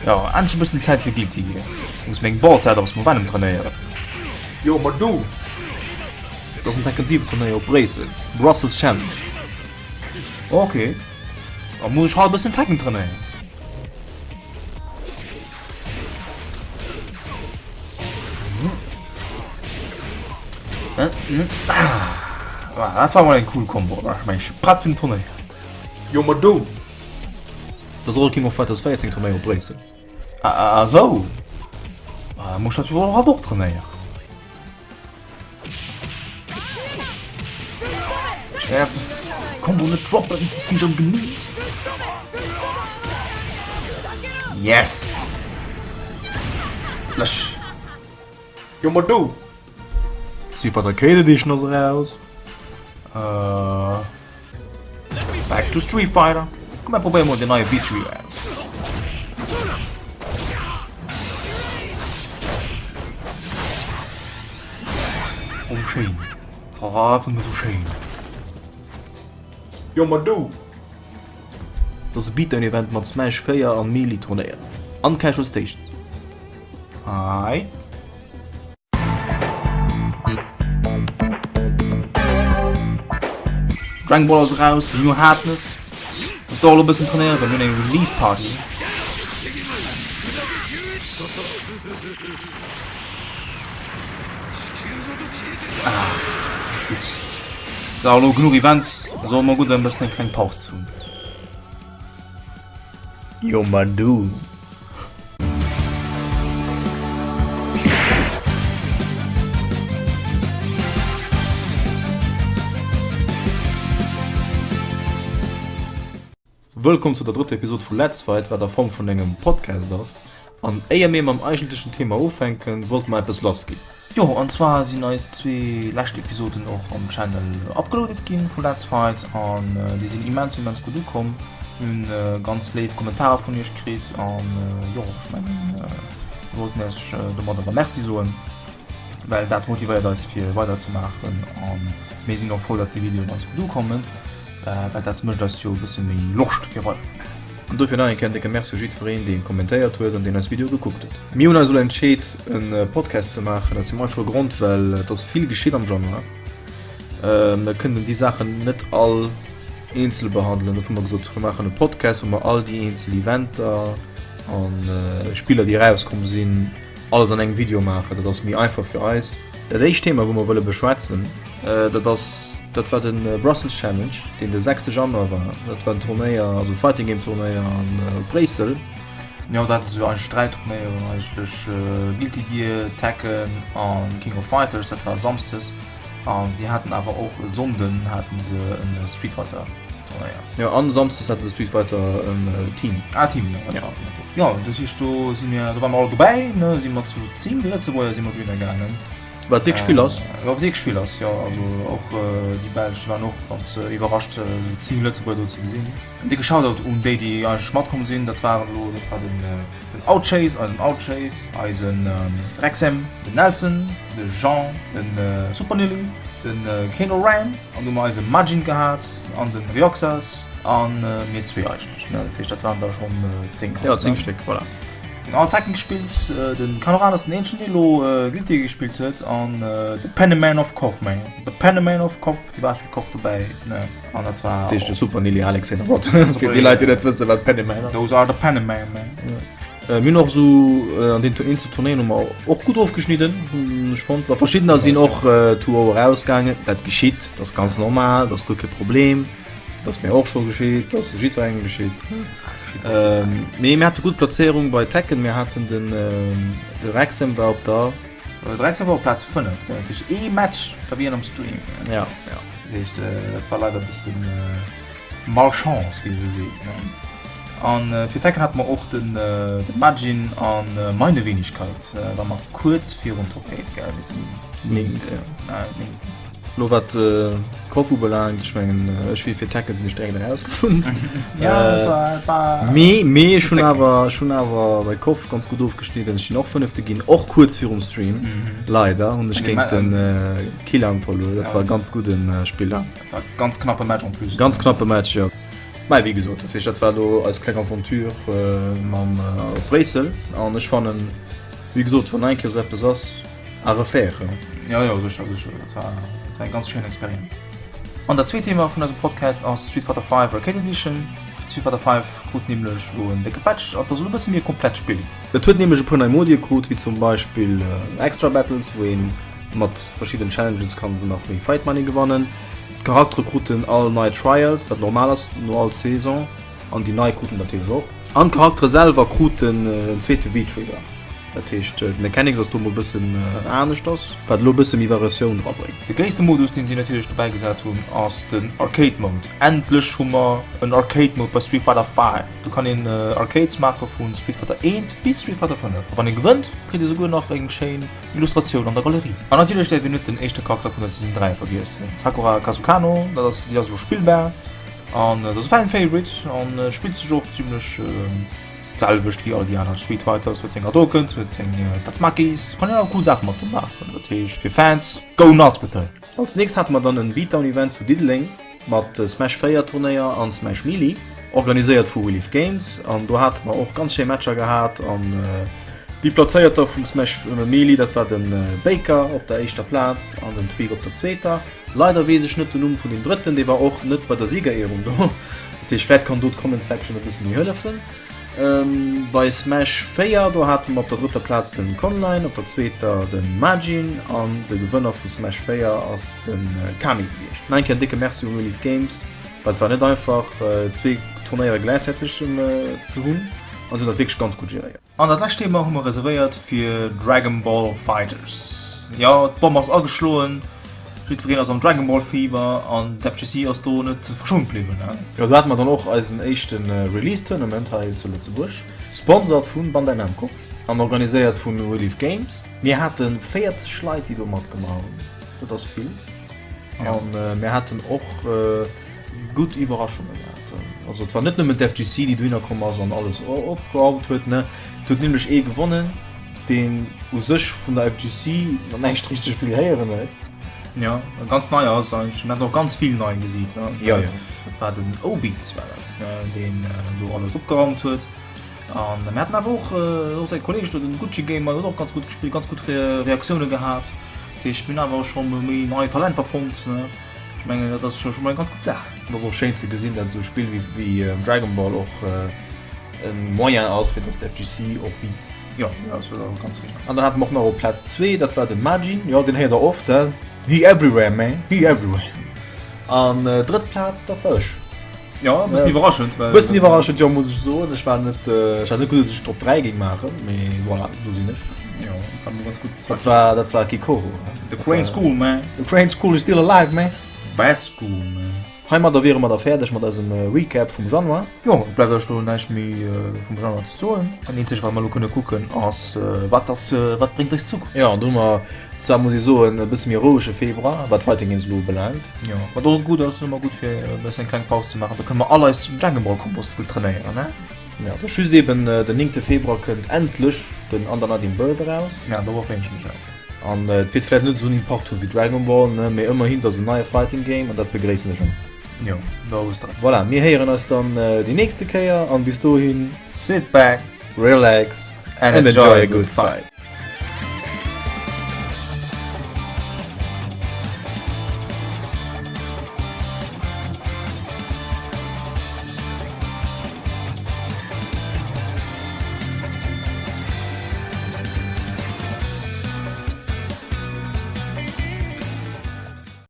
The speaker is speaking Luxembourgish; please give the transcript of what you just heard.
Jo, endlech e bëssen Zäit fir Guilty Gear. Muss meng Ball Setups mam Venom trainéieren. Jo, ma du! Et ass en Tekken 7 Turnéier op Bréissel, Brussels Challenge. Ok, da muss ech halt e bëssen Tekken trainéieren. Ah, dat war mol eng cool Combo, da war ech prett fir den Turnéier. Jo, ma du! Dat ass och e King of Fighters 14 Turnéier op Bréissel. Ah, ah sou. Ah, muss dat jo hatt och trainéieren. Ech däerf déi Combo net droppen, soss ginn ech erëm gemimt. Yes! Lech. Jo ma du! Street Fighter Arcade Edition ass eraus. Äh, back to Street Fighter. Komm, mir probéieren mol den neie Beach Ryu aus. Oh, so schéin. Das war einfach nur so schéin. Jo ma du! Das ass e Beatdown-Event mat Smash 4 an Melee Turnéier. An Casual Stations. Hi. Dragon Ball ass eraus, The New Hardness. Muss do och elo e bëssen trainéieren, well mir hunn eng Release Party. Ah, gutt. Da elo genuch Events, da soll mol gutt e bëssen eng kleng Paus ze hunn. Jo ma du. Wëllkomm zu der drëtter Episod vu Let's Fight, wat a Form vun engem Podcast ass. An éier mir mam eigentlechen Thema ufänken, wollte mer eppes lass ginn. Jo, an zwar sinn eis zwee lescht Episoden och am Channel upgeloadet ginn vu Let's Fight an déi sinn immens immens gutt ukomm. Mir hunn ganz léif Kommentarer vun iech kritt an jo, ech mengen mir wollten iech domadder da Merci soen, well dat motivéiert eis fir weider ze maachen an mir sinn och frou dat déi Videoen ganz gutt ukommen. Well dat mécht eis jo e bësse méi Loscht fir weider ze maachen. An dofir nach eng Kéier en décke Merci u jiddwereen, dee kommentéiert huet an deen eis Video gekuckt huet. Mir hunn eis elo entscheet e Podcast ze maachen, aus deem einfache Grond, well et ass vill geschitt am Januar. Mir kënnen déi Saachen net all eenzel behandelen. Dofir hu mer gesot, mir maachen e Podcast, wou mer all déi eenzel Eventer an Spiller, déi erauskomm sinn, alles an engem Video maachen. Dat ass méi einfach fir eis. Dat éischt Thema, wou mer wëlle beschwätzen, dat ass, dat war de Brussels Challenge, deen de sechste Januar war. Dat war en Turnéier, also e Fighting Game Turnéier an Bréissel. Jo, dat ass jo eigentlech 3 Turnéieren eigentlech, Guilty Gear, Tekken a King of Fighters. Dat war samsdes a si haten awer och e Sonnden haten se e Street Fighter Turnéier. Jo, an samsdes hate se Street Fighter Team. Ah, Team, jo, dat war jo. Dat heescht, do si mir, do ware mer all dobäi, ne, si mer zu 10 Lëtzebuerger si mer dohinner gaangen. Wat wierklech vill ass. Wat wierklech vill ass, jo. Also och déi Belsch, déi waren och ganz iwwerrascht, esou 10 Lëtzebuerger do ze gesinn. En décke Shoutout un déi, déi eigentlech matkomm sinn. Dat waren elo, dat war den den Outchase, eisen Outchase, eisen Rexem, den Nelson, de Jean, de Supernilly, de Keno Ram an du hu mer eise Majin gehat an de Rioxas an mir zwee eigentlech, ne. Dat heescht, dat waren der schonn 10. Jo, 10 Stéck, voilà. Hunn all Tekken gespillt, den Kanoran ass den eenzegen deen elo Guilty Gear gespillt huet an de Pennyman of Koff, meng the Pennyman of Koff, dee war fir Koff dobäi ne an dat war Dat heescht de Super Nilly Alex Henner Rod, fir déi Leit déi net wëssen wat Pennyman ass. Those are the Pennyman man. Mir hunn och esou an den eenzel Tournéien hu mer och gutt ofgeschnidden, hunn ech fonnt. Verschiddener sinn och 2-0 erausgaangen, dat geschitt, dat ass ganz normal, dat ass guer kee Problem. Dat ass mir och scho geschitt, dat ass jiddwerengem geschitt. Ähm, nee, mir hate gutt Plazéierung bei Tekken, mir haten den äh, de Rexem war op der. De Rexem war op Plaz 5, dat heescht ee Match da wier en am Stream. Ja, ja. Dat heescht, äh, dat war leider e bëssen äh, Malchance, wéi se seet. Ne? An äh, fir Tekken hate mer och den, äh, de Majin an äh, meine Wenigkeit, äh, war mer kuerz virun Top 8, gell? Mir sinn Néngte. Äh, néngte. Lo wat Koff ubelaangt, ech mengen ech wier fir Tekken sinn ech direkt erausgeflunn. Mee mee ech hunn awer ech hunn awer bei Koff ganz gutt ofgeschnidden. Ech sinn och Fënnefte ginn, och kuerz virum Stream. Leider hunn ech géint den Kilam verluer. Dat war e ganz gudde Spiller. Ganz knappe Match en plus. Ganz knappe Match, jo. Mä wéi gesot, dat heescht, dat war elo eis kleng Aventure mam op Bréissel an ech fannen, wéi gesot, wann eng Kéier esou eppes ass, à refaire. Jo, jo, sécher, sécher. Dat war, dat war eng ganz schéin Experienz. An dat zweet Thema vun eisem Podcast ass Street Fighter V Arcade Edition. Street Fighter V krut nämlech elo en décke Patch an et ass elo e bësse méi e komplett Spill. Et huet nämlech e puer nei Modie krut, wéi zum Beispill Extra Battles, wou ee mat verschidden Challenges kann nach méi Fight Money gewannen. D'Charaktere kruten all nei Trials, wat normal ass no all Saison, an déi nei kruten natierlech och. An d'Charaktere selwer kruten en zweete V-Trigger, dat heescht d'Mechanics ass do mol bëssen aneschters, wat elo bësse méi Variatioun dra bréngt. De gréisste Modus deen si natierlech dobäi gesat hunn ass den Arcade Mode. Endlech hu mer en Arcade Mode bei Street Fighter 5. Do kann een Arcades maache vu Street Fighter 1 bis Street Fighter 5 a wann een gewënnt kritt ee souguer nach eng schéin Illustratioun an der Galerie. An natierlech däerf een net den éischte Charakter vun der Season 3 vergiessen, d'Sakura Kazukano. Dat ass, déi ass elo spillbar an dat ass e Fan Favorite an spillt sech och zimmlech d'selwecht wéi all déi aner Street Fighters. Huet seng Hadokens, huet seng Tatsumakis, kann een awer cool Saache mat em maachen. Dat heescht fir Fans, go nuts with her! Als nächst hate mer dann en Beatdown Event zu Diddeleng mat Smash 4 Turnéier an Smash Melee, organiséiert vu Relief Games an do hate mer och ganz schéi Matcher gehat an déi Plazéierter vum Smash Melee, dat war den Baker op der éischter Plaz an den Tweak op der zweeter. Leider weess ech net den Numm vun deem drëtten, dee war och net bei der Siegerehrung do, dat heescht vläit kann do d'Comment Section e bësse méi hëllefen. Bei Smash 4 do hate mer op der drëtter Plaz den Conline, op der zweeter de Majin an de Gewënner vu Smash 4 ass de Kami gewiescht. Nach eng Kéier en décke Merci un Olive Games, well et war net einfach zwee Turnéiere gläichzäiteg ze hunn an se hunn dat wierklech ganz gutt geréiert. An dat lescht Thema hu mer reservéiert fir Dragon Ball Fighters. Jo, d'Bomm ass ageschloen. Jiddwereen ass am Dragon Ball Fever an d'FGC ass do net verschount bliwwen. Jo, do hate mer dann och eisen éischte Release Tournament hei zu Lëtzebuerg, sponsert vu Bandai Namco an organiséiert vu Relief Games. Mir hate 40 Leit, déi do matgemaach hunn, dat ass vill. An mir haten och gutt Iwwerraschunge gehat. Also et war net nëmmen d'FGC, déi dohinner komm ass an alles opgeraumt huet, ne. Et huet nämlech ee gewonnen. Deen u sech vun der FGC nach näischt richteg vill héieren huet. Jo, ganz nei ass eigentlech. Mir haten och ganz vill nei Gesiiter. Jo, jo. Dat war den Obeats war dat, deen do alles opgeraumt huet. An mir haten awer och och säi Kolleeg do, den Gucci Gamer, huet och ganz gutt gespillt, ganz gutt Reaktioune gehat. Dat heescht, mir hunn awer och scho méi nei Talenter fonnt. Ech mengen, dat ass scho mol eng ganz gutt Saach. Et ass och schéin ze gesinn, dat esou e Spill wéi Dragon Ball och e Moyen ass, fir datt d'FGC och wiisst. Jo, dat ass jo ganz richteg. An dann hate mer och nach op Plaz zwee, dat war de Majin, jo deen héiert der oft, he? He everywhere man, he everywhere. An drëtt Plaz, dat war ech. Jo, e bëssen iwwerraschend, well. Bëssen iwwerraschend, jo, muss ech soen. Ech war net, ech hat net geduet, datt ech d'Top 3 géing maachen, mee voilà, do sinn ech. Jo, dat war ganz gutt. Dat war, dat war Kikoro. The Crane School, man. The Crane School is still alive, man. Best School, man. Heimadder wiere mer da fäerdeg mat eisem Recap vum Januar. Jo, et bleift eis elo näischt méi vum Januar ze soen. Dat eenzegt wat mer elo kënne kucken ass, wat ass, wat bréngt eis d'Zukunft? Jo, an do hu mer zwar, muss ee soen, e bësse méi rouege Februar, wat Fighting Games elo ubelaangt. Jo, wat och gutt ass, ëmmer gutt fir e bëssen eng kleng Paus ze maachen. Do kënne mer all eis Dragon Ball Kombos gutt trainéieren, ne? Jo, et ass just eben, den néngte Februar kënnt endlech den Under Night In-Birth eraus. Ja, dorop freeën ech mech och. An et wäert vläicht net esou en Impakt hunn wéi Dragon Ball, ne, mee ëmmerhin, et ass en neie Fighting Game an dat begréissen ech ëmmer. Jo, do hues de Recht. Voilà, mir héieren eis dann déi nächste Kéier an bis dohin, Sit back, relax and enjoy a good fight.